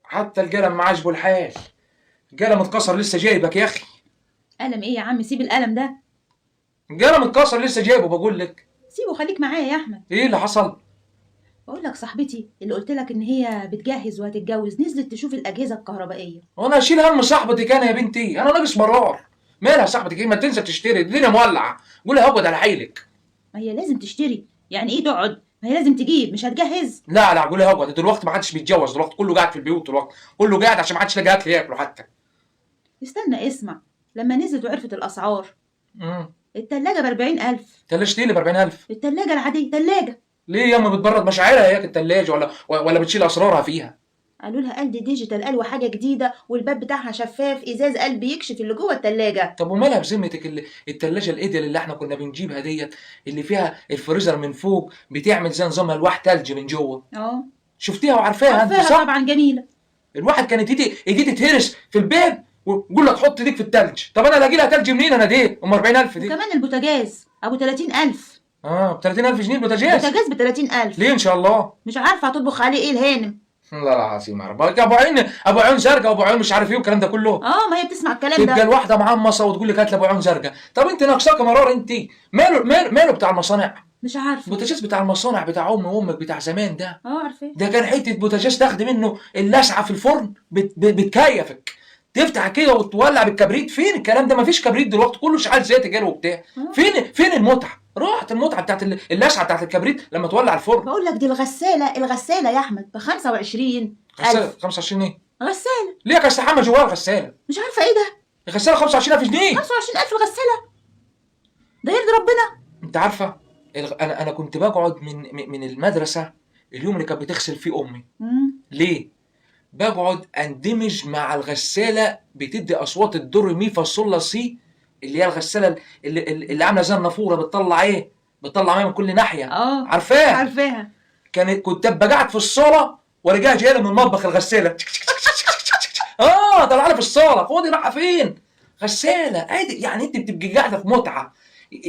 حتى القلم ما عاجبه الحال، القلم اتكسر لسه جايبك يا اخي. قلم ايه يا عم؟ سيب القلم ده. القلم اتكسر لسه جايبه بقول لك. سيبه خليك معايا يا احمد. ايه اللي حصل؟ بقول لك صاحبتي اللي قلت لك ان هي بتجهز وهتتجوز نزلت تشوف الاجهزة الكهربائية. وانا اشيل هم صاحبتك انا يا بنتي؟ انا ناقص مرار. مالها صاحبتك ايه؟ ما تنزل تشتري، الدنيا مولعه. قولها اقعد على حيلك. ما هي لازم تشتري، يعني ايه تقعد؟ ما هي لازم تجيب، مش هتجهز. لا لا، قولها اقعد دلوقتي، ما حدش بيتجوز دلوقتي، كله قاعد في البيوت دلوقتي، كله قاعد عشان ما حدش لاقي اكل ياكله حتى. استنى اسمع، لما نزلت وعرفت الاسعار، التلاجة ب40,000. تلاجة ايه اللي ب 40,000؟ التلاجة العادية، تلاجة. ليه ياما بتبرد مشاعرها هياك التلاجة ولا بتشيل اسرارها فيها؟ قالوا لها قال دي digital، قال وحاجة جديدة، والباب بتاعها شفاف ازاز، قال بيكشف اللي جوه التلاجة. طب ومالها بذمتك التلاجة الإيدل اللي احنا كنا بنجيبها ديت، اللي فيها الفريزر من فوق بتعمل زي نظام الواح تلج من جوه؟ شفتيها وعارفاها انت عارفاها صح؟ طبعا، جميلة. الواحد كانت ايديه تتهرس في الباب ويقول لك حط ايديك في التلج. طب انا الاقي لها تلج منين انا دي؟ ام 40,000 دي. وكمان البوتاجاز ابو 30,000. ب 30,000 جنيه البوتاجاز؟ البوتاجاز ب 30,000. ليه ان شاء الله؟ مش عارفه هتطبخ عليه ايه الهانم. لا العظيم يا رب، ابو عين، ابو عين زرقاء وابو عين مش عارف ايه والكلام ده كله. ما هي بتسمع الكلام تبقى ده. الواحدة معمصه وتقول لك هات لي ابو عين زرقاء. طب انت ناقصاك مرار انت. ماله بتاع المصانع؟ مش عارفه. البوتاجاز بتاع المصانع بتاع امي وامك بتاع زمان ده. عارفه. ده كان حتة بوتاجاز تاخدي منه اللسعه في الفرن بتكيفك، تفتح كده وتولع بالكبريت. فين الكلام ده؟ مفيش كبريت دلوقتي، كله شعال زيت جاله وبتاع. فين المتعة؟ راحت المتعة بتاعت اللسعه بتاعت الكبريت لما تولع الفرن. بقول لك دي الغسالة يا احمد ب 25,000. غسالة 25 ايه؟ غسالة. ليه يا استحمى جواها الغسالة؟ مش عارفه ايه ده. الغسالة 25,000 جنيه. 25,000 الغسالة؟ ده يرضي ربنا. انت عارفه انا كنت بقعد من المدرسة اليوم اللي كانت بتغسل فيه امي. ليه؟ بقعد اندمج مع الغسالة، بتدي اصوات الدور مي فا صول لا سي، اللي هي الغسالة اللي عامله زي النافوره، بتطلع ايه؟ بتطلع مية من كل ناحية. عارفاها؟ عارفاها. كنت ابقى قاعد في الصاله ورجعت جاية من المطبخ الغسالة. طلع لي في الصاله. خدي راحة فين؟ غسالة عادي يعني، انت بتبقي قاعدة في متعه.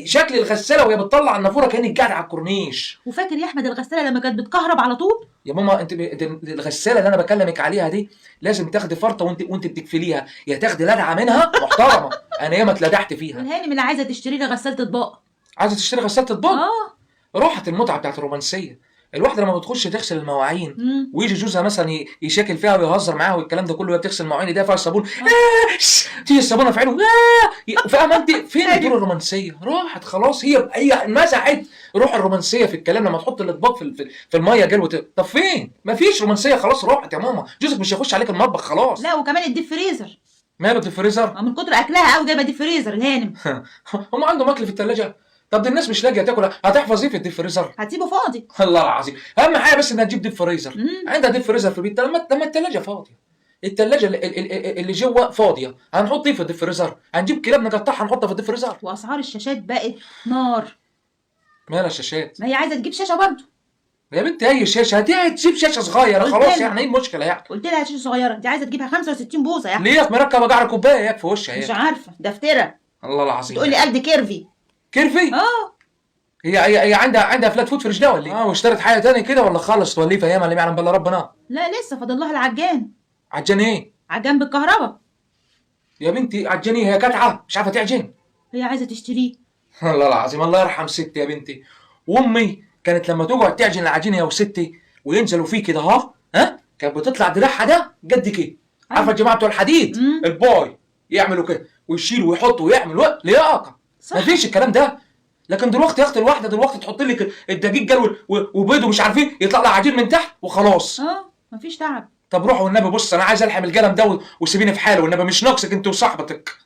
شكل الغسالة وهي بتطلع النافوره كانك قاعدة على الكورنيش. وفاكر يا احمد الغسالة لما كانت بتكهرب على طول؟ يا ماما انت الغسالة اللي انا بكلمك عليها دي لازم تاخدي فرطه وانت بتكفليها، يا تاخدي لدعه منها محترمه. انا ياما اتلدعت فيها. والهانم اللي عايزه تشتري لي غسالة اطباق. عايزه تشتري غسالة اطباق؟ راحت المتعة بتاعت الرومانسية. الواحدة لما بتخش تغسل المواعين ويجي جوزها مثلا يشاكل فيها ويهزر معاها والكلام ده كله، وهي بتغسل المواعين ايديها فيها الصابون، تيجي الصابونه في عينه، فاهمه انت؟ فين الدور الرومانسية؟ راحت خلاص، هي مسحت روح الرومانسية في الكلام لما تحط الاطباق في المية جل طب فين؟ مفيش رومانسية خلاص، راحت يا ماما. جوزك مش هيخش عليك المطبخ خلاص. لا وكمان ال deep freezer. ماله ال deep freezer؟ من كتر اكلها قوي جايبه deep freezer الهانم. هم عندهم اكل في الثلاجة؟ طب دي الناس مش لاقيه تاكل، هتحفظ ايه في ال deep freezer؟ هتسيبه فاضي. الله العظيم، اهم حاجة بس انها تجيب deep freezer. عندها deep freezer في البيت. لما الثلاجة فاضية، الثلاجة اللي جوه فاضية، هنحط ايه في ال deep freezer؟ هنجيب كلاب نقطعها نحطها في ال deep freezer. واسعار الشاشات بقت نار. مالها الشاشات؟ ما هي عايزه تجيب شاشة برضه. يا بنتي اي شاشة؟ هتجيب شاشة صغيرة قلت خلاص، لها. يعني ايه المشكلة يعني؟ قلت لها شاشة صغيرة، دي عايزه تجيبها 65 بوصه يعني. ليه مركبة قعر كوباية ياك في وشها مش ياك؟ عارفه، دفتره. الله العظيم. تقول لي قد curvy. curvy؟ هي عندها flat foot في رجلها ولا ايه؟ واشترت حاجة تاني كده ولا خلص توليفة ياما اللي ما يعلم بالله ربنا؟ لا لسه فاضل لها العجان. عجان ايه؟ عجان بالكهرباء. يا بنتي عجان ايه؟ هي كاتعه مش عارفه تعجن. هي عايزه تشتريه. الله العظيم، الله يرحم ستي يا بنتي. وامي كانت لما تقعد تعجن العجين هي وستي وينزلوا فيه كده، ها كانت بتطلع دراعها ده قد كده. عارفه الجماعة بتوع الحديد؟ الباي يعملوا كده ويشيلوا ويحطوا ويعملوا لياقه. مفيش الكلام ده. لكن دلوقتي يا اختي الواحدة دلوقتي تحط لك الدقيق جل وبيض ومش عارف ايه، يطلع لها عجين من تحت وخلاص. مفيش تعب. طب روحوا والنبي، بص انا عايز الحم القلم ده وسيبيني في حاله والنبي، مش ناقصك انت وصاحبتك.